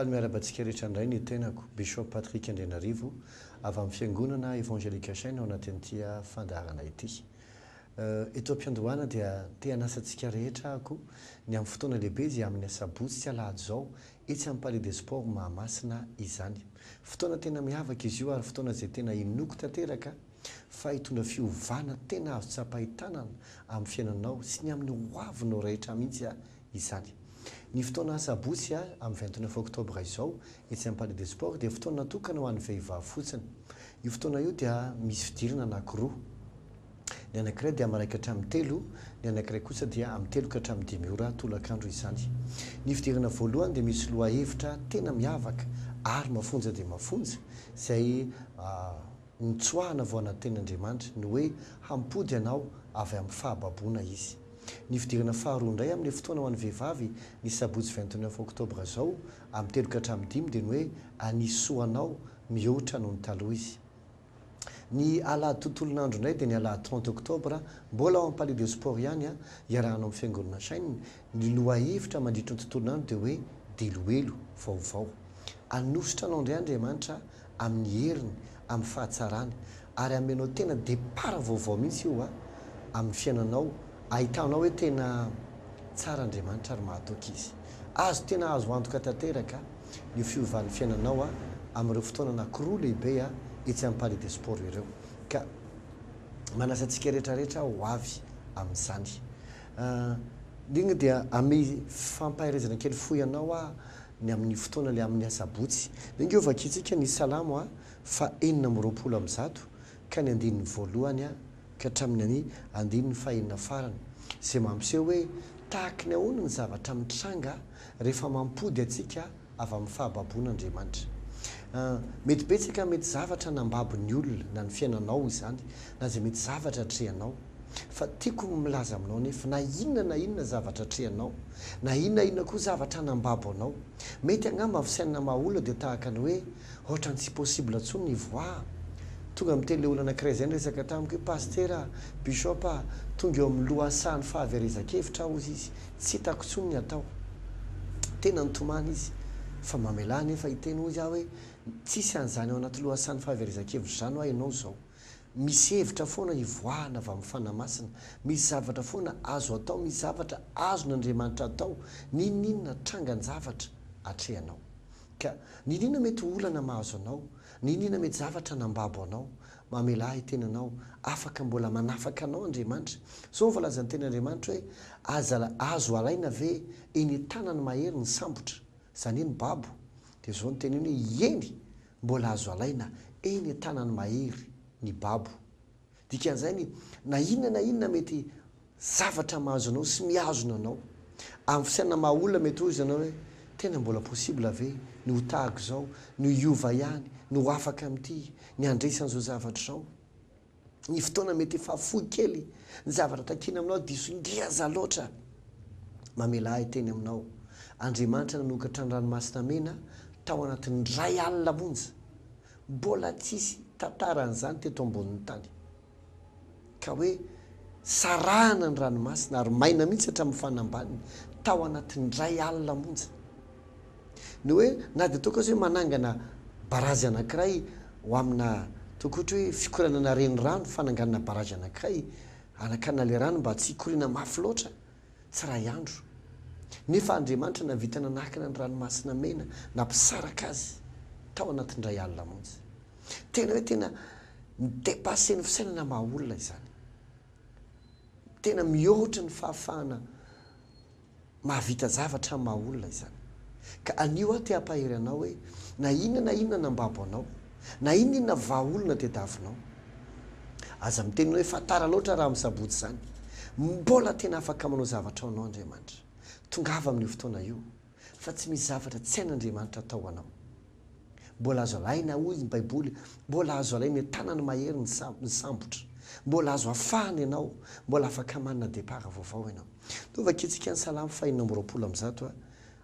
Faly miarahaba antsika rehetra indray ny tenako, Bishop Patrick Andrianarivo, avy amin'ny Fiangonana Evangelique Chaîne ao anatin'ity fandaharana ity. Eto am-piandohana dia te hanasa antsika rehetra aho koa ny amin'ny fotoana lehibe izay amin'ny asabotsy sy alahady izao etsy amin'ny Palais des Sports Mahamasina izany. Fotoana tena miavaka izy io ary fotoana izay tena inoako tanteraka fa hitondra fiovana tena azo tsapain-tanana amin'ny fiainanao sy ny amin'ny hoavinao rehetra mihitsy izany. Ny fotoana asabotsy amin'ny 29 octobre izao etsy amin'ny Palais des Sports dia fotoana natokana ho an'ny vehivavy fotsiny. Io fotoana io dia misy fidirana anankiroa. Ny anankiray dia amin'ny iray ka hatramin'ny telo, ny anankiray kosa dia amin'ny telo ka hatramin'ny dimy ora tolakandro izany. Ny fidirana voalohany dia misy lohahevitra tena miavaka ary mafonja dia mafonja izay notsoahana vao anaty tenin'Andriamanitra, ny hoe hampody anao avy amin'ny fahababoana Izy. Ny fidirana faharoa indray amin'ilay fotoana ho an'ny vehivavy ny sabotsy 29 oktobra izao amin'ny telo ka hatramin'ny dimy dia ny hoe hanisy soa anao mihoatra noho ny taloha Izy. Ny alahady tontolon'andro indray dia ny alahady 30 oktobra, mbola ao amin'ny Palais des Sports ihany, iarahana amin'ny Fiangonana Shine. Ny lohahevitra mandritra ny tontolon'andro dia hoe Diloilo vaovao. Hanosotra anao indray Andriamanitra amin'ny heriny, amin'ny fahatsarany, ary hanome anao tena départ vaovao mihitsy io amin'ny fiainanao, ahitanao hoe tena tsara Andriamanitra ary mahatoky Izy. Azo tena azo antoka tanteraka ny fiovan'ny fiainanao amin'ireo fotoana anankiroa lehibe etsy amin'ny Palais des Sports ireo. Ka manasa antsika rehetra rehetra aho ho avy amin'izany. Indrindra dia hanome fampaherezana kely fohy anao aho ny amin'ny fotoana ilay amin'ny asabotsy. Dia ange hovakintsika ny Salamo faha 126 ka ny andininy voalohany ka hatramin'ny andininy fahenina farany, izay mampiseho hoe tahaky ny ahoana ny zavatra mitranga rehefa mampody antsika avy amin'ny fahababoana Andriamanitra. Mety betsaka mety zavatra nambabo ny olona na ny fiainanao izany na izay mety zavatra atrehanao. Fa tiako ny milaza aminao anefa na inona na inona zavatra atrehanao, na inona inona koa zavatra nambabo anao, mety angamba ny fisainana maha olona dia tahaka ny hoe ohatran'ny tsy possible intsony ny hivoahana. Tonga miteny ilay olona anankiray izay niresaka tamiko hoe Pasitera a, Bishop a, tonga eo amin'ny lohasahan'ny fahaverezan-kevitra aho hozy izy, tsy hitako intsony ny atao. Tena nitomany izy. Fa mamelà anefa hiteny hozy aho hoe tsisy an'izany ao anaty lohasahan'ny fahaverezan-kevitra izany hoa ianao izao. Misy hevitra foana hivoahana avy amin'ny Fanahy Masina. Misy zavatra foana azo atao, misy zavatra azon'Andriamanitra atao, n'inon'inona trangan-javatra atrehanao. Ka n'inon'inona mety ho olana mahazo anao, n'inon'inona mety zavatra nambabo anao, mamelà ahy tenanao, afaka mbola manafaka anao Andriamanitra. Izao no voalazan'ny Tenin'Andriamanitra hoe, Aza azo alaina ve eny an-tanan'ny mahery ny sambotra, izany hoe ny babo? Dia izao no teneno hoe, Eny, mbola azo alaina eny an-tanan'ny mahery ny babo. Dikan'izany, na inona na inona mety zavatra mahazo anao sy mihazona anao, amin'ny fisainana maha olona mety hoy ianao hoe, tena mbola possible ve ny ho tahaka izao, ny hiova ihany, ny ho afaka amin'ity, ny handresy an'izao zavatra izao? Ny fotoana mety efa fohy kely, ny zavatra takiana aminao diso ngeza loatra. Mamelà ahy hiteny aminao, Andriamanitra nanokatra ny Ranomasina Mena tao anatin'ny iray alina monja. Mbola tsisy tantara an'izany teto ambonin'ny tany. Ka hoe sarahana ny ranomasina ary maina mihitsy hatramin'ny fanambaniny tao anatin'ny iray alina monja. Ny hoe na dia toa aza hoe manangana barazy anankiray ho amina toa ohatra hoe fikoranana renirano, fananganana barazy anankiray hanakanana ilay rano mba tsy hikoriana mafy loatra, tsy iray andro. Nefa Andriamanitra nahavita nanakana ny Ranomasina Mena, nampisaraka azy tao anatin'ny iray alina monja. Tena hoe tena mi-depasser ny fisainana maha olona izany. Tena mihoatra ny fahafahana mahavita zavatra maha olona izany. Ka anio aho te hampahery anao hoe na inona na inona nambabo anao, na inona inona vahaolona tediavinao, aza miteny hoe efa tara loatra raha amin'ny sabotsy izany. Mbola tena afaka manao zavatra ho anao Andriamanitra. Tongava amin'io fotoana io fa tsy misy zavatra tsy hain'Andriamanitra atao ho anao. Mbola azo alaina, hoy ny Baiboly, mbola azo alaina an-tanany mahery ny ny sambotra. Mbola azo afahana ianao, mbola afaka manana départ vaovao ianao. Toa vakintsika ny Salamo fahenina amby 120,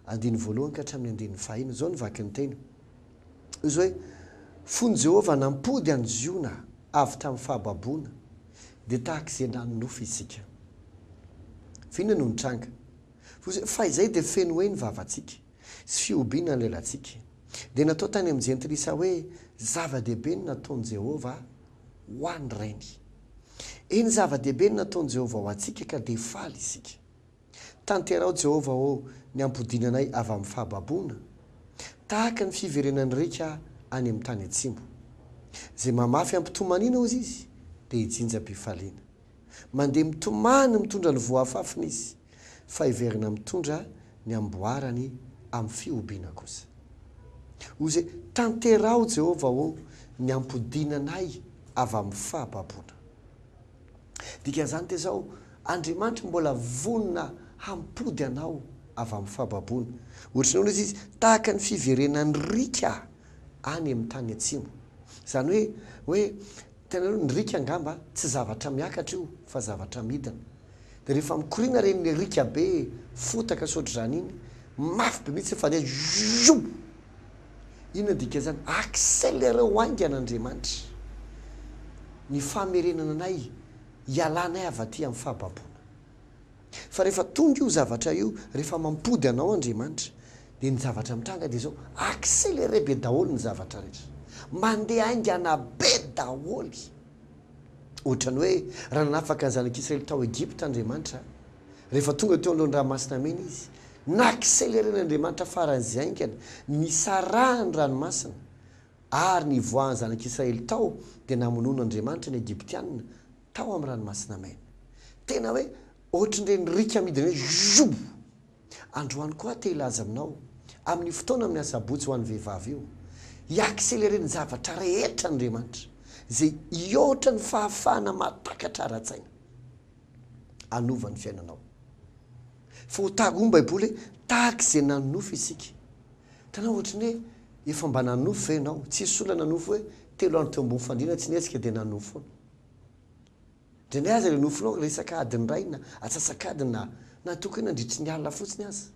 andininy voalohany ka hatramin'ny andininy fahenina. Izao no vakin'ny teny. Hoy izy hoe, Fony Jehovah nampody an'i Ziona avy tamin'ny fahababoana, dia tahaka izay nanonofy isika. Fa inona no nitranga? Fa izay dia feno hoe ny vavantsika. sy fihobiana ny lelantsika. Dia natao tany amin'ny Jentilisa hoe zava-dehibe ny nataon'i Jehovah ho an'ireny. Eny, zava-dehibe ny nataon'i Jehovah ho antsika ka dia faly isika. Tanteraho, Jehovah ô, ny hampodiana anay avy amin'ny fahababoana, tahaka ny fiverenan'ny riaka any amin'ny tany atsimo. Izay mamafy ampitomaniana, hozy izy, dia hijinja am-pifaliana. Mandeha mitomany mitondra ny voa afafiny izy, fa hiverina mitondra ny amboarany amin'ny fihobiana kosa. Hozy hoe, Tanteraho, Jehovah ô, ny hampodiana anay avy amin'ny fahababoana. Dikan'izany dia izao, Andriamanitra mbola vonona hampody anao avy amin'ny fahababoana. Ohatry ny ahoana izy? Tahaka ny fiverenan'ny riaka any amin'ny tany atsimo. Izany hoe, hoe, hitanareo, ny riaka angamba tsy zavatra miakatra io fa zavatra midina. Dia rehefa mikoriana ireny riaka be fotaka sy ohatr'izany iny, mafy be mihitsy ny fandeha, zzzou! Inona ny dikan'izany? Accélérer-o haingana Andriamanitra ny famerenana anay hialanay avy aty amin'ny fahababoana. Fa rehefa tonga io zavatra io, rehefa mampody anao Andriamanitra, dia ny zavatra mitranga dia izao, accélérer be daholo ny zavatra rehetra. Mandeha haingana be daholo. Ohatran'ny hoe raha nanafaka ny zanak'Israely tao Egypta Andriamanitra, rehefa tonga teo anoloan'ny Ranomasina Mena izy, Nakseleren'Andriamanitra faran'izay haingana ny nisarahan'ny ranomasina, ary ny hivoahan'ny zanak'Israely tao dia namonoan'Andriamanitra ny Egyptiana tao amin'ny Ranomasina Mena. Tena hoe ohatrin'ireny riaka midina hoe zhou! Androany koa aho te hilaza aminao, amin'io fotoana amin'ny asabotsy ho an'ny vehivavy io, hi-accelerer ny zavatra rehetra Andriamanitra, izay hihoatra ny fahafahana mahatakatra ara-tsaina. Hanova ny fiainanao. Fa ho tahaka, hoy ny Baiboly hoe, tahaka izay nanonofy isika. Hitanao, ohatry ny hoe efa mba nanonofy ve ianao? Tsisy olona nanonofy hoe telo andro teo ambony fandriana tsy nihetsika dia nanonofy foana. Indraindray aza ilay nofinao resaka adiny iray na atsasak'adiny na na tokony hoe nandritry ny alina fotsiny aza.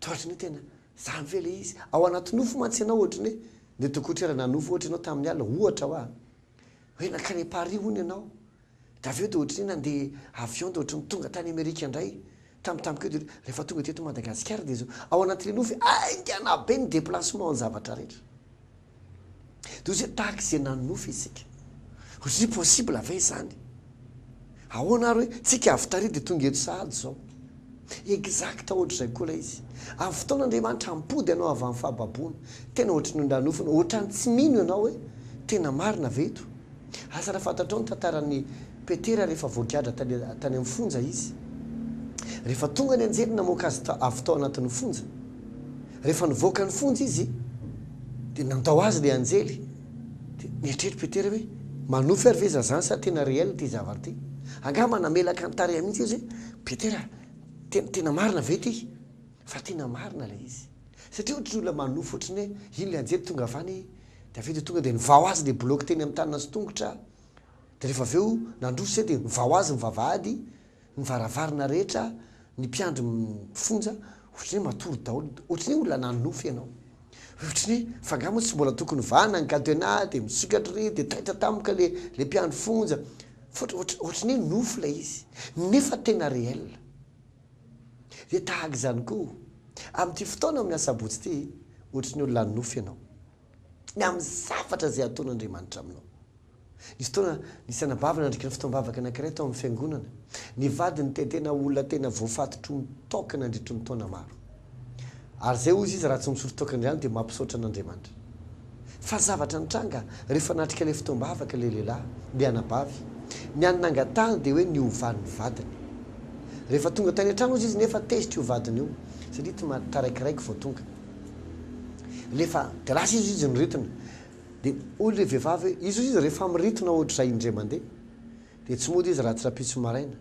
Dia ohatry ny hoe tena izany ve ilay izy? Ao anaty nofy mantsy ianao ohatry ny hoe, ndeha tokotry raha nanonofy ohatra ianao tamin'ny alina, ohatra hoa, hoe nankany Paris hono ianao, Dia avy eo dia ohatry ny hoe nandeha avion dia ohatry ny tonga tany Amerika indray, tampotampoka eo dia rehefa tonga teto Madagasikara dia izao, ao anatin'ilay nofy haingana be ny déplacement ny zavatra rehetra. Dia ohatry hoe tahaka izay nanonofy isika. Ohatry ny hoe possible ve izany? Ahoana ary hoe tsika avy tary dia tonga eto sahady izao? Exact ohatr'izay koa ilay izy. Amin'ny fotoana Andriamanitra hampody anao avy amin'ny fahababoana, tena ohatry ny nondanofina, ohatran'ny tsy mino ianao hoe tena marina ve ito? Asa raha fantatrao ny tantaran'i Petera rehefa voagadra tany tany amin'ny fonja izy. Rehefa tonga ny anjely namoaka azy avy tao anatin'ny fonja. Rehefa nivoaka ny fonja izy dia nandao azy ilay anjely. Dia nieritreritra Petera hoe manofy ary ve za zany sa tena réel ity zavatra ity? Angamba namelaka ny tarehiny mihitsy izy hoe Petera tena tena marina ve ity? Fa tena marina ilay izy. Satria ohatry ny olona manofy ohatry ny hoe iny ilay anjely tonga avy any Dia avy eo dia tonga dia nivao azy ilay bloc teny amin'ny tanana sy tongotra, dia rehefa avy eo nandroso izay dia nivao azy ny vavahady, ny varavarana rehetra, ny mpiandry fonja, ohatran'ny hoe matory daholo, ohatran'ny hoe olona nanonofy ianao. Ohatran'ny hoe fa angaha moa tsy mbola tokony vahana ny cadenas dia misokatra iry dia taitra tampoka ilay ilay mpiandry fonja, fa ohatry ohatran'ny hoe nofy ilay izy, nefa tena réel. Dia tahaka izany koa, amin'ity fotoana amin'ny asabotsy ity, ohatran'ny olona nanonofy ianao. ny amin'ny zavatra izay ataon'Andriamanitra aminao. Nisy fotoana, nisy anabavy nandritra ny fotoam-bavaka anankiray tao amin'ny fiangonana. Ny vadiny dia tena olona tena voafatotry ny toaka nandritry ny taona maro. Ary izay hozy izy, raha tsy misotro toaka indray andro dia mampisaotra an'Andriamanitra. Fa zavatra nitranga, rehefa natrika ilay fotoam-bavaka ilay lehilahy, ilay anabavy, ny hany nangatahany dia hoe ny hovan'ny vadiny. Rehefa tonga tany an-trano hozy izy nefa tezitra io vadiny io, satria tsy taraikiraiky vao tonga. Rehefa dia lasa izy izy niritona. Dia hoy ilay vehivavy hoe, izy hozy izy rehefa miritona ohatr'izay indray mandeha dia tsy mody izy raha tsy rahampitso maraina.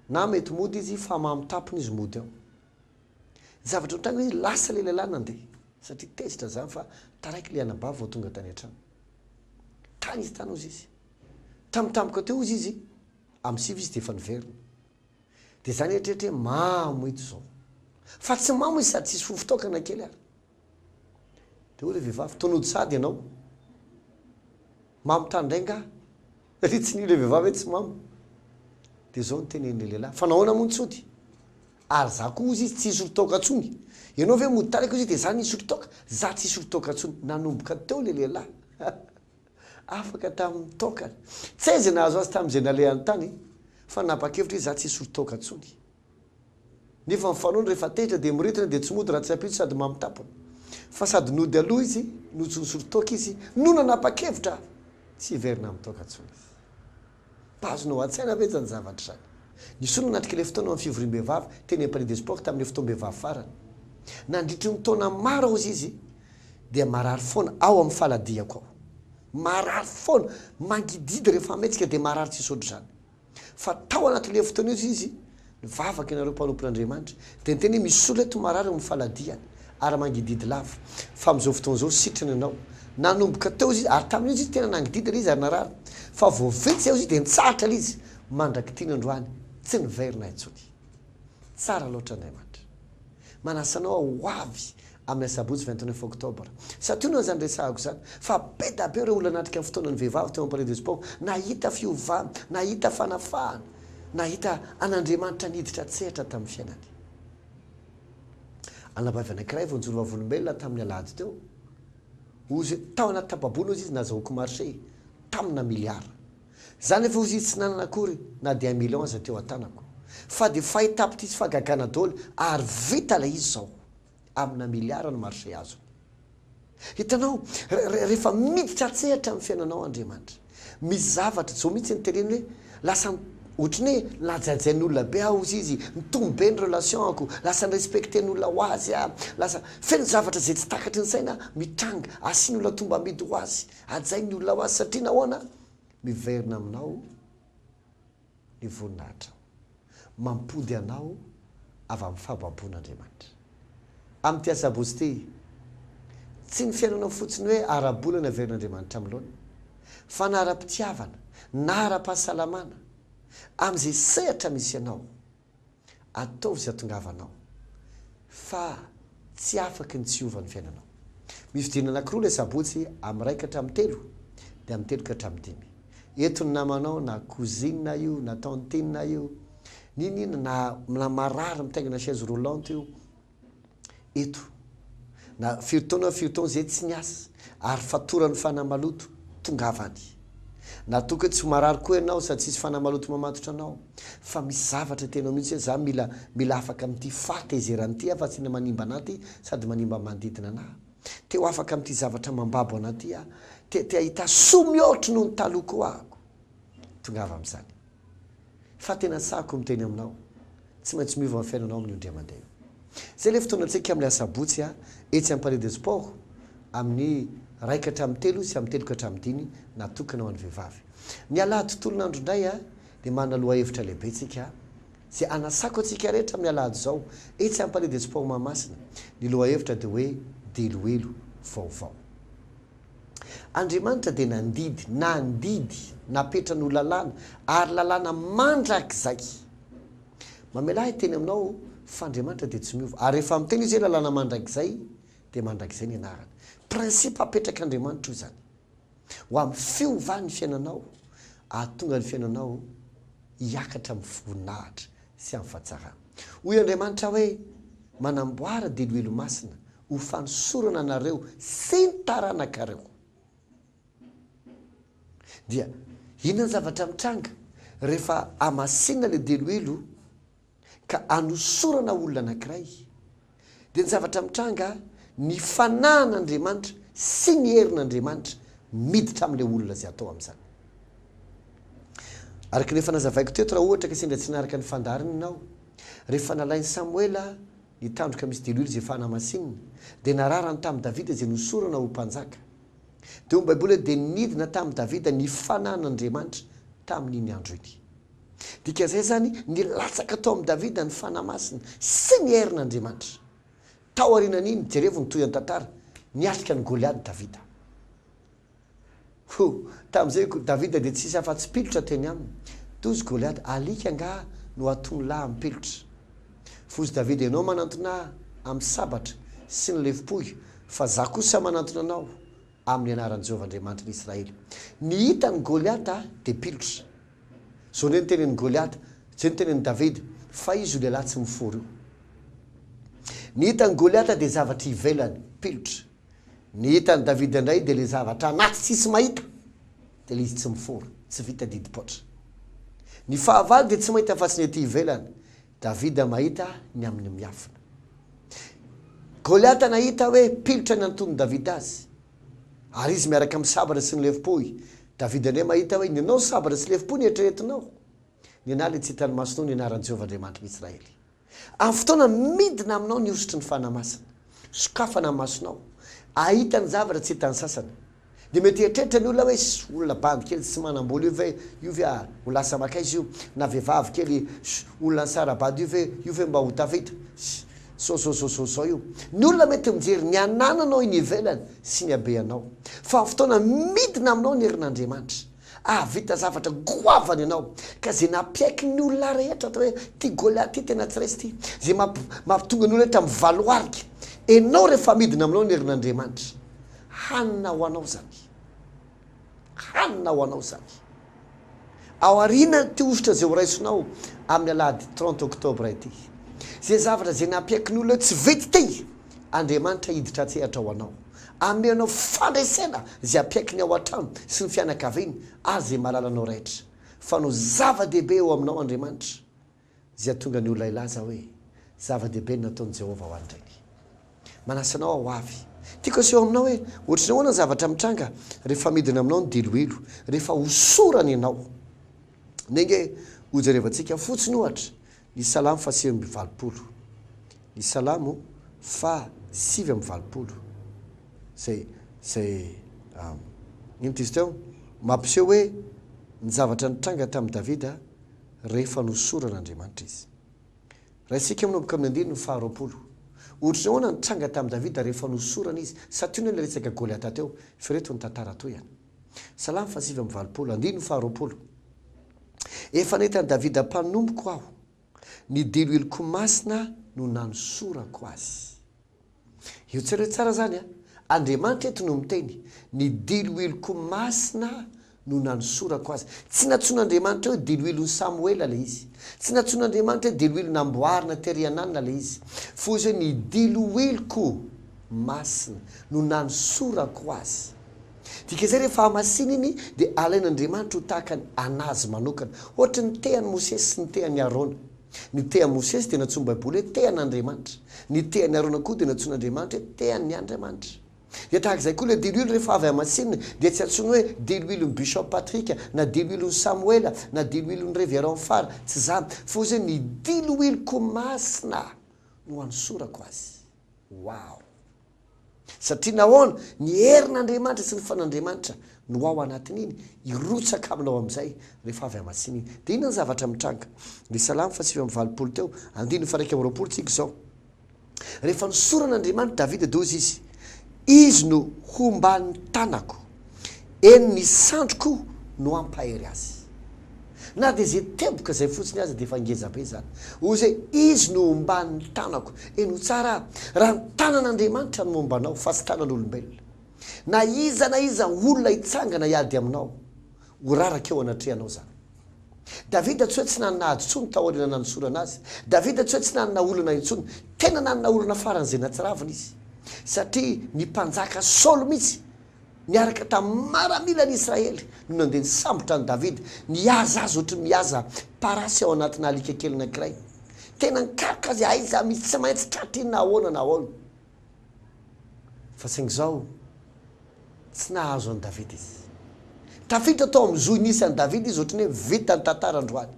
Na mety mody izy fa mamo tampony izy mody ao. Ny zavatra nitranga hoe lasa ilay lehilahy nandeha satria tezitra izany fa taraiky ilay anabavy vao tonga tany an-trano. Tany izy tany hozy izy. Tampotampoka teo hozy izy, amin'ny sivy izy dia efa niverina. Dia za nieritreritra hoe mamo ito zao. Fa tsy mamo izy sady tsisy fofon-toaka na kely ary. Dia hoy ilay vehivavy, toa nody sahady ianao. Mamo tany indray nga? Satria tsy nino ilay vehivavy hoe tsy mamo. Dia izao no tenenin'ilay lehilahy, fa nahoana moa no tsy hody? Ary za koa hozy izy tsy hisotro toaka tsony. Ianao ve mody taraiky hozy izy dia za nisotro toaka? Za tsy hisotro toaka tsony. Nanomboka teo le lehilahy. Afaka tamin'ny toakany. Tsy hay izay nahazo azy tamin'izay nalehany tany fa nanapa-kevitra izy za tsy hisotro toaka tsony. Nefa ny fanaony rehefa tezitra dia mirintina dia tsy mody raha tsy ampitso sady mamo tampony. Fa sady nody aloha izy no tsy nisotro toaka izy no nanapa-kevitra tsy hiverina amin'ny toaka tsony izy. Mba azonao an-tsaina ve izany zavatra izany? Nisy olona nanatrika ilay fotoana ao amin'ny fivoriam-behivavy teny amin'ny Palais des Sports tamin'ilay fotoam-behivavy farany. Nandritry ny taona maro hozy izy dia marary foana ao amin'ny faladiako ao. Marary foana, mangididy rehefa mihetsika dia marary tsisy ohatr'izany. Fa tao anatin'ilay fotoana io izy, nivavaka ianareo mpanompon'Andriamanitra, dia niteny hoe misy olona eto marary ao amin'ny faladiany ary mangididy lava, fa amin'izao fotoana izao sitrana ianao. Nanomboka teo izy, ary tamin'io izy tena nangididy ilay izy ary narary, fa vao vitsy eo izy dia nitsahatra ilay izy, mandrak'ity ny androany, tsy niverina intsony. Tsara loatra Andriamanitra. Manasa anao aho ho avy amin'ny asabotsy 29 octobre. Santionany izany resahako izany fa be da be ireo olona nanatrika ny fotoanan'ny vehivavy teo amin'ny Palais de Sport nahita fiovana, nahita fanafahana, nahita an'Andriamanitra niditra an-tsehatra tamin'ny fiainany. Anabavy anankiray vao nijoro vavolombelona tamin'ny alahady teo, hozy tao anaty tapa-bola hozy izy nazahoako marché tamina miliara. Za nefa hozy izy tsy nanana akory na dia un million aza teo an-tanako. Fa dia fahitapititsy fahagagana daholo ary vita ilay izy izao. Amina milliard ny marché azony. Hitanao, rehefa miditra an-tsehatra amin'ny fiainanao Andriamanitra, misy zavatra, izao mihitsy ny teneno hoe, lasa ohatry ny hoe najajain'olona be aho hozy izy, nitombo be ny relation-ko, lasa ni-respecter-n'olona ho azy aho, lasa feno zavatra izay tsy takatry ny saina mitranga, asian'olona tombam-bidy ho azy, hajain'ny olona ho azy satria nahoana? Miverina aminao ny voninahitrao. Mampody anao avy amin'ny fahababoana Andriamanitra. Amin'ity asabotsy ity, tsy ny fiainanao fotsiny hoe ara-bola no averin'Andriamanitra amin'ny laoniny, fa na ara-pitiavana, na ara-pahasalamana, amin'izay sehatra misy anao. Ataovy izay hatongavanao fa tsy afaky ny tsy hiova ny fiainanao. Mifidiana anakiroa ilay sabotsy amin'ny iray ka hatramin'ny telo dia amin'ny telo ka hatramin'ny dimy. Eto ny namanao na cousine io na tantine io, n'inon'inona na na marary mitaingina chaise roulante io, eto. Na firy taona firy taona izay tsy niasa ary fatoran'ny fanahy maloto, tongava any. Na toa ka hoe tsy ho marary koa ianao sady tsisy fanahy maloto mamatotra anao, fa misy zavatra tenao mihitsy hoe za mila mila afaka amin'ity fahatezerana ity aho fa tsy manimba anah ity sady manimba ny manodidina anah. Te ho afaka amin'ity zavatra mambabo anah ity aho. Te te hahita soa mihoatra noho ny taloha koa aho. Tongava amin'izany. Fa tena sahako miteny aminao, tsy maintsy miova ny fiainanao amin'io indray mandeha io. Izay ilay fotoanantsika amin'ilay asabotsy etsy amin'ny Palais des Sports, amin'ny iray ka hatramin'ny telo sy amin'ny telo ka hatramin'ny dimy, natokana ho an'ny vehivavy. Ny alahady tontolon'andro indray dia manana lohahevitra lehibe tsika, izay hanasako antsika rehetra amin'ny alahady izao, etsy amin'ny Palais des Sports Mahamasina. Ny lohahevitra dia hoe Diloilo vaovao. Andriamanitra dia nandidy, nandidy, napetrany ho lalàna, ary lalàna mandrakizay. Mamelà ahy hiteny aminao fa Andriamanitra dia tsy miova. Ary rehefa miteny Izy hoe lalàna mandrakizay, dia mandrakizay ny anarany. Principe apetrak'Andriamanitra io izany. Ho amin'ny fiovan'ny fiainanao, hahatonga ny fiainanao hiakatra amin'ny voninahitra sy amin'ny fahatsarana. Hoy Andriamanitra hoe, Manamboara diloilo masina ho fanosorana anareo sy ny taranakareo. Dia inona ny zavatra mitranga rehefa hamasinina ilay diloilo ka anosorana olona anankiray? Dia ny zavatra mitranga, ny fanahin'Andriamanitra sy ny herin'Andriamanitra miditra amin'ilay olona izay atao amin'izany. Araka ny efa nazavaiko teto, raha ohatra ka sendra tsy naharaka ny fandaharana ianao, rehefa nalain'i Samoela ny tandroka misy diloilo izay efa namasinina, dia nararany tamin'i Davida izay nosorana ho mpanjaka. Dia hoy ny Baiboly hoe dia nidina tamin'i Davida ny fanahin'Andriamanitra tamin'iny andro iny. Dikan'izay izany, nilatsaka tao amin'i Davida ny Fanahy Masina sy ny herin'Andriamanitra. Tao aorianan'iny, jerevo ny tohin'ny tantara, niatrika an'i Goliada Davida. Ho, tamin'izay Davida dia tsisy afa-tsy pilotra teny aminy. Tozy Goliada, alika angaha no atono lahy amin'ny pilotra? Fozy Davida, ianao manantona ahy amin'ny sabatra sy ny lefom-pohy, fa izaho kosa manantona anao amin'ny anaran'i Jehovah Andriamanitry ny Israely. Ny hitan'i Goliata dia pilotra. Izao indray no tenenin'i Goliata, izay no tenenin'i Davida, fa izy io lehilahy tsy mifory io. Ny hitan'i Goliata dia zavatra ivelany, pilotra. Ny hitan'i Davida indray dia ilay zavatra anaty tsisy mahita, dia ilay izy tsy mifora, tsy vita didim-poatra. Ny fahavalo dia tsy mahita afa-tsy ny ety ivelany, Davida mahita ny amin'ny miafina. Goliata nahita hoe pilotra ny antonon'i Davida azy, ary izy miaraka amin'ny sabatra sy ny lefom-pohy. Davida indray mahita hoe ny anao sabatra sy lefom-pohy no eritreretinao. Ny anà ilay tsy hitan'ny masonao ny anaran'i Jehovah Andriamanitry ny Israely. Amin'ny fotoana midina aminao ny hosotry ny Fanahy Masina, sokafana ny masonao, ahita ny zavatra tsy hitan'ny sasany. Dia mety hieritreritra ny olona hoe, ss, olona bandy kely tsy manam-bola io ve, io ve ah, ho lasa makaiza io? Na vehivavy kely, ss, olona nisara-bady io ve, io ve mba ho tafita? Ss, zao zao zao zao zao io. Ny olona mety mijery ny anananao eny ivelany sy ny habeanao. Fa amin'ny fotoana midina aminao ny herin'Andriamanitra, Hahavita zavatra goavana ianao. Ka izay nampiaiky ny olona rehetra atao hoe ity Goliath ity tena tsy resy ity. Izay mampitonga ny olona rehetra mivaloarika. Ianao rehefa midina aminao ny herin'Andriamanitra. Hanina ho anao izany. Hanina ho anao izany. Aorianan'ity hosotra izay horaisinao amin'ny alahady 30 octobre ity. Izay zavatra izay nampiaiky ny olona hoe tsy vita ity. Andriamanitra hiditra an-tsehatra ho anao. Hanome anao fandresena izay ampiaiky ny ao an-trano sy ny fianakaviany ary izay mahalala anao rehetra. Fa no zava-dehibe eo aminao Andriamanitra, izay hahatonga ny olona hilaza hoe, Zava-dehibe ny nataon'i Jehovah ho an'ireny. Manasa anao aho ho avy. Tiako aseho aminao hoe ohatry ny ahoana ny zavatra mitranga rehefa midina aminao ny diloilo, rehefa hosorana ianao. Ndeha ange hojerevantsika fotsiny ohatra ny Salamo faha-89. Ny Salamo faha 89, izay, izay, inona ity izy teo? Mampiseho hoe ny zavatra nitranga tamin'i Davida rehefa nosoran'Andriamanitra izy. Raisika manomboka amin'ny andininy faha 20. Ohatry ny ahoana ny tranga tamin'i Davida rehefa nosorana izy? Santionany ilay resaka Goliata teo, fa ireto ny tantara tohiny. Salamo faha 89, andininy faha 20. Efa nahita an'i Davida mpanompoko aho, Ny diloiloko masina no nanosorako azy. Io tsereo tsara zany a! Andriamanitra eto no miteny, ny diloiloko masina no nanosorako azy. Tsy nantsoin'Andriamanitra hoe diloilon'i Samoela ilay izy. Tsy nantsoin'Andriamanitra hoe diloilo namboarina tery ananona ilay izy. Fa hoy izy hoe ny diloiloko masina no nanosorako azy. Dikan'izay rehefa hamasina iny dia alain'Andriamanitra ho tahaka ny an'Azy manokana. Ohatry ny tehan'i Mosesy sy ny tehan'i Arona. Ny tehan'i Mosesy dia nantsoin'ny Baiboly hoe tehan'Andriamanitra. Ny tehan'i Arona koa dia nantsoin'Andriamanitra hoe tehan'ny Andriamanitra. Dia tahaka izay koa ilay diloilo rehefa avy hamasinina dia tsy antsoiny hoe diloilon'i Bishop Patrick na diloilon'i Samoela na diloilon'ny Révérend Fara. Tsy izany. Fa hoy izy hoe ny diloiloko masina no hanosorako azy. Wow! Satria nahoana? Ny herin'Andriamanitra sy ny fan'Andriamanitra no ao anatin'iny, hirotsaka aminao amin'izay rehefa avy hamasina iny. Dia inona ny zavatra mitranga? Ny Salamo faha 89 teo, andininy faha 21 tsika izao. Rehefa nosoran'Andriamanitra Davida dia hoy izy, Izy no homban'ny tanako, eny ny sandriko no hampahery azy. Na dia izay teboka izay fotsiny aza dia efa ngeza be izany. Hoy izy hoe, Izy no omban'ny tanako. Henoy tsara aho, raha ny tanan'Andriamanitra no momba anao, fa tsy tanan'olombelona. Na iza na iza olona hitsangana hiady aminao, ho raraka eo anatrehanao izany. Davida tsy hoe tsy nanana ady intsony taoriana nanosorana azy. Davida tsy hoe tsy nanana olana intsony. Tena nanana olana faran'izay natsiravina izy. Satria ny mpanjaka Saoly mihitsy Niaraka tamin'ny maramilan'i Israely no nandeha nisambotra an'i Davida, nihaza azy ohatry ny mihaza parasy ao anatina alika kely anankiray. Tena nikaroka azy aiza misy tsy maintsy tratra iny na ahoana na ahoana. Fa saingy izao, tsy nahazo an'i Davida izy. Tafiditra tao amin'ny zohy nisy an'i Davida izy ohatry ny hoe vita ny tantara androany.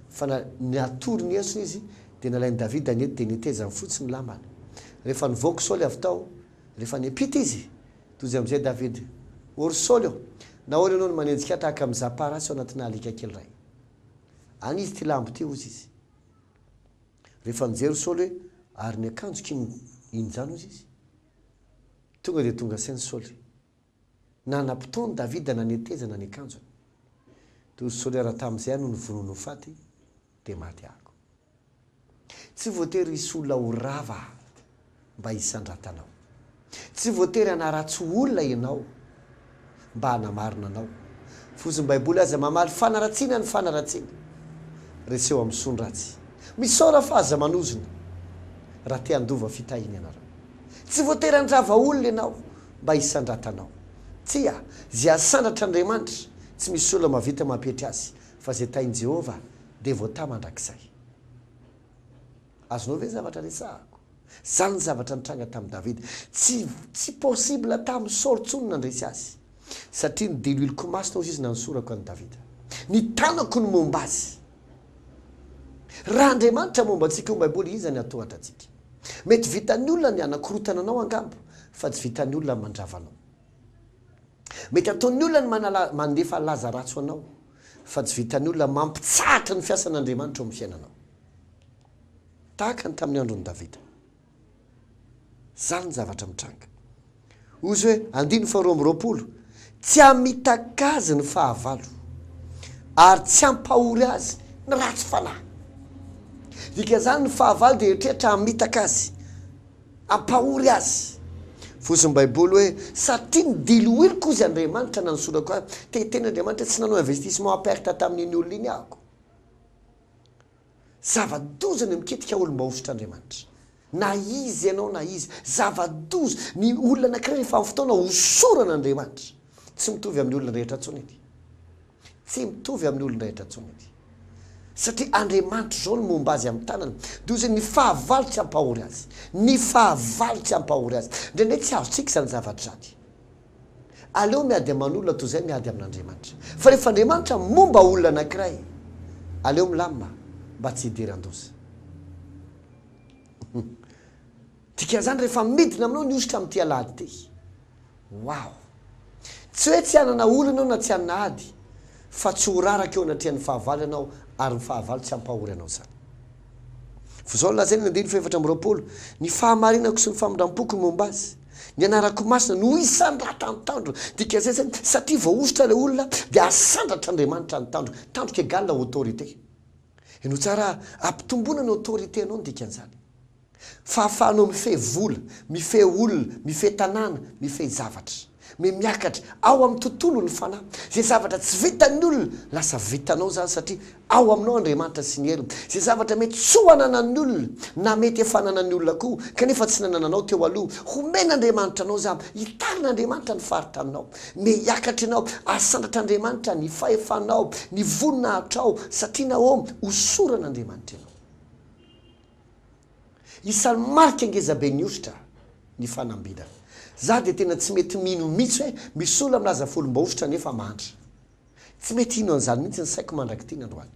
Fa na natory ny esony izy, dia nalain'i Davida ny hety dia netezany fotsiny ny lambany. Rehefa nivoaka Saoly avy tao, Rehefa niampita izy, tojo amin'izay Davida, O ry Saoly ô, nahoana ianao no manenjika ahy tahaka ny mizaha parasy ao anatinà alika kely iray? Any izy ity lambo ity, hozy izy. Rehefa nijery Saoly hoe, Ary ny akanjoko iny, iny izany, hozy izy. Tonga dia tonga saina Saoly. Nanam-potoana Davida nanetezana ny akanjony. Tojo Saoly, Raha tamin'izay aho no nivonono ho faty, dia maty ahako. Tsy voatery hisy olona ho rava mba hisandratanao. Tsy voatery hanaratsy olona ianao mba hanamarina anao. Fozin'ny Baiboly aza mamaly fanaratsiana ny fanaratsiana. Reseo amin'ny soa ny ratsy. Misaora fa aza manozona. raha te handova fitahiana ianareo. Tsy voatery handrava olona ianao mba hisandratanao. Tsia, izay asandratr'Andriamanitra, tsy misy olona mahavita mampietry azy, fa izay tahin'i Jehovah dia voatahy mandrakizay. Azonao ve ny zavatra resahako? Izany ny zavatra nitranga tamin'i Davida. Tsy tsy possible tamin'i Saoly intsony ny nandresy azy. Satria ny diloiloko masina hozy izy nanosorako an'i Davida. Ny tanako no momba azy. Raha Andriamanitra momba antsika io Baiboly, iza ny hatohatra antsika? Mety vitan'ny olona ny hanakorotana anao angamba, fa tsy vitan'ny olona ny mandrava anao. Mety ataon'ny olona ny manala, mandefa laza ratsy ho anao, fa tsy vitan'ny olona mampitsahatra ny fiasan'Andriamanitra eo amin'ny fiainanao. Tahaka ny tamin'ny andron'i Davida. Izany ny zavatra mitranga. Hoy izy hoe, andininy faharoa amby roapolo, Tsy hamitaka azy ny fahavalo, ary tsy hampahory azy ny ratsy fanahy. Dikan'izany, ny fahavalo dia eritreritra hamitaka azy, hampahory azy. Fosin'ny Baiboly hoe, Satria ny diloiloko, hozy Andriamanitra, nanosorako ahy. Te hiteny Andriamanitra hoe tsy nanao investissement à perte tamin'iny olona iny aho. Zava-doza ny mikitika olom-bahosotr'Andriamanitra. Na iza ianao na iza. Zava-doza. Ny olona anankiray rehefa amin'ny fotoana hosoran'Andriamanitra. Tsy mitovy amin'ny olona rehetra intsony ity. Tsy mitovy amin'ny olona rehetra intsony ity. Satria Andriamanitra izao no momba azy amin'ny tanany. Dia hoy izy, ny fahavalo tsy hampahory azy. Ny fahavalo tsy hampahory azy. Indraindray tsy azontsika izany zavatra izany. Aleo miady aman'olona toy izay miady amin'Andriamanitra. Fa rehefa Andriamanitra momba olona anankiray, aleo milamina mba tsy hidiran-doza. Dikan'izany rehefa midina aminao ny hosotra amin'ity alahady ity. Wow! Tsy hoe tsy hanana olana ianao na tsy hanana ady, fa tsy ho raraka eo anatrehan'ny fahavalo ianao ary ny fahavalo tsy hampahory anao izany. Fa izao no lazainy ny andininy faha-24, Ny fahamarinako sy ny famindram-poko no momba azy, ny anarako masina no hisandratan-tandrony. Dikan'izay izany, satria voahosotra ilay olona, dia asandratr'Andriamanitra ny tandrony. Tandroka égale autorité. Henoy tsara, ampitomboina ny autorité-nao ny dikan'izany. Fahafahanao mifehy vola, mifehy olona, mifehy tanàna, mifehy zavatra. Mihamiakatra ao amin'ny tontolon'ny fanahy. Izay zavatra tsy vitan'ny olona, lasa vitanao izany satria ao aminao Andriamanitra sy ny heriny. Izay zavatra mety tsy ho ananan'ny olona, na mety efa ananan'ny olona koa, kanefa tsy nanananao teo aloha, homen'Andriamanitra anao izany. Hitarin'Andriamanitra ny faritaninao. Mihiakatra ianao, asandratr'Andriamanitra ny fahefanao, ny voninahitrao, satria nahoana? Hosoran'Andriamanitra ianao. Isan'ny marika ngezabe ny hosotra ny fanambinana. Za dia tena tsy mety mino mitsy hoe misy olona milaza folom-bahosotra nefa mahantra. Tsy mety hino an'izany mihitsy ny saiko mandrak'ity ny androany.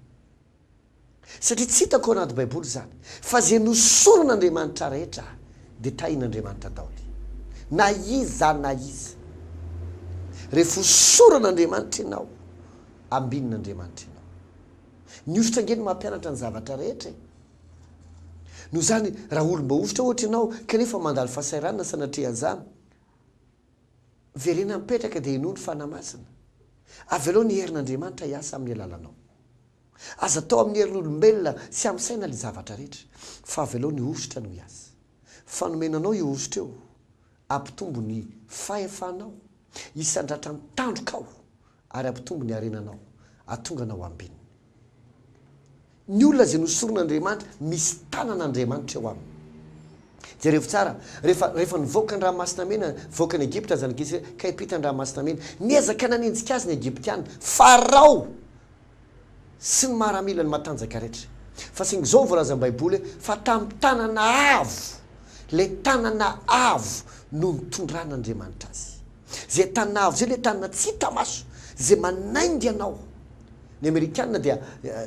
Satria tsy hitako ao anaty baiboly izany. Fa izay nosoron'Andriamanitra rehetra dia tahin'Andriamanitra daholo. Na iza na iza. Rehefa hosoran'Andriamanitra ianao, ambinin'Andriamanitra ianao. Ny hosotra ange no mampianatra ny zavatra rehetra e. Noho izany, raha olom-boahosotra ohatra ianao, kanefa mandalo fahasahiranana sanatria an'izany, miverena mipetraka dia henoy ny Fanahy Masina. Avelao ny herin'Andriamanitra hiasa amin'ny alalanao. Aza atao amin'ny herin'olombelona sy amin'ny saina ilay zavatra rehetra, fa avelao ny hosotra no hiasa. Fa nomena anao io hosotra io, hampitombo ny fahefanao, hisandratra ny tandrokao, ary hampitombo ny harenanao, hahatonga anao ambinina. Ny olona izay nosoron'Andriamanitra, misy tanan'Andriamanitra eo aminy. Jerevo tsara, rehefa, rehefa nivoaka ny Ranomasina Mena, nivoaka an'i Egypta ny zanak'i Israely, ka hiampita ny Ranomasina Mena, niezaka nanenjika azy ny Egyptiana, Farao sy ny maramilany matanjaka rehetra. Fa saingy izao no voalazan'ny Baiboly hoe, fa tamin'ny tanana avo, ilay tanana avo no nitondran'Andriamanitra azy. Izay tanana avo izay ilay tanana tsy hita maso, izay manainga anao. Ny amerikana dia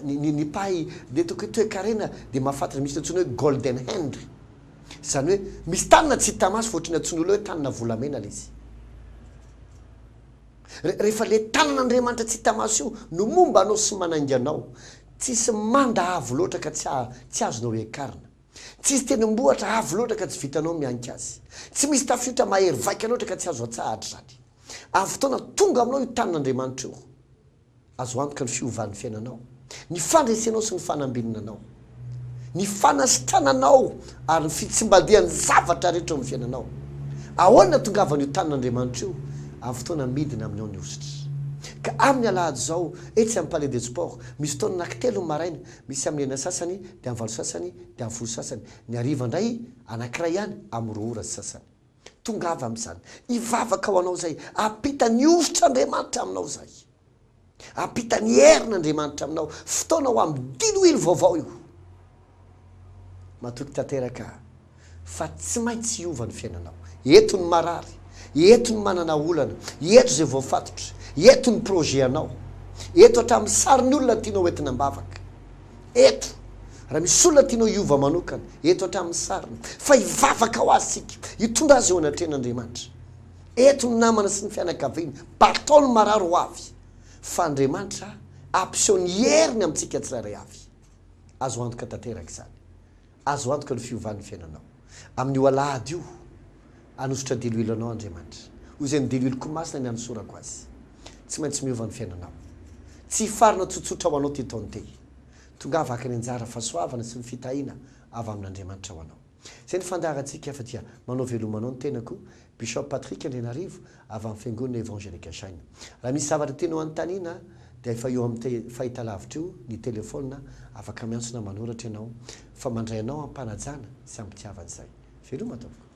ny ny ny mpahay ny ataoko hoe toekarena dia mahafantatra misy antsoina hoe golden hand. Izany hoe misy tanana tsy hita maso fa ohatran'ny antsoin'ny olona hoe tanana volamena ilay izy. Re rehefa ilay tanan'Andriamanitra tsy hita maso io no momba anao sy manainga anao, tsisy manda avo loatra ka tsy tsy azonao ekarina. Tsisy tendrombohitra avo loatra ka tsy vitanao mihanika azy. Tsy misy tafiotra mahery vaika loatra ka tsy azo atsahatra izany. Amin'ny fotoana tonga aminao io tanin'Andriamanitra io, azo antoka ny fiovan'ny fiainanao, ny fandresenao sy ny fanambinina anao, ny fanasitrananao ary ny fitsimbadihan'ny zavatra rehetra eo amin'ny fiainanao. Ahoana no ahatongavan'io tanin'Andriamanitra io? Amin'ny fotoana midina aminao ny hosotra. Ka amin'ny alahady izao, etsy amin'ny Palais des Sports, misy fotoana anankitelo ny maraina, misy amin'ny enina sasany, dia amin'ny valo sasany, dia amin'ny folo sasany. Ny hariva indray, anankiray ihany, amin'ny roa ora sy sasany. Tongava amin'izany. Hivavaka ho anao izay. Hampita ny hosotr'Andriamanitra aminao izay. Hampita ny herin'Andriamanitra aminao. Fotoana ho amin'ny diloilo vaovao io. Matoky tanteraka aho fa tsy maintsy hiova ny fiainanao. Eto ny marary, eto ny manana olana, eto izay voafatotra, eto ny projet anao, eto hatramin'ny sarin'ny olona tianao hoentina am-bavaka. Eto, raha misy olona tianao hiova manokana, eto hatramin'ny sariny, fa hivavaka ho azy isika, hitondra azy eo anatrehan'Andriamanitra. Eto ny namana sy ny fianakaviana, batao ny marary ho avy, fa Andriamanitra hampiseho ny heriny amintsika tsirairay avy. Azo antoka tanteraka izany. Azo antoka ny fiovan'ny fiainanao. Amin'io alahady io, hanosotra diloilo anao Andriamanitra. Ho izay ny diloiloko masina ny hanosorako azy. Tsy maintsy miova ny fiainanao. Tsy hifarana tsotsotra ho anao ity taona ity. Tongava haka ny anjara fahasoavana sy ny fitahiana avy amin'Andriamanitra ho anao. Izay ny fandaharantsika fa dia manao veloma anao ny tenako, Bishop Patrick Andrianarivo avy amin'ny Fiangonana Evangelique Shine. Raha misy zavatra tianao hanontaniana dia efa eo amin'ny fahitalavitra io ny telefaonina, afaka miantso na manoratra ianao fa mandray anao am-panajana sy am-pitiavana izay. Veloma tompoko.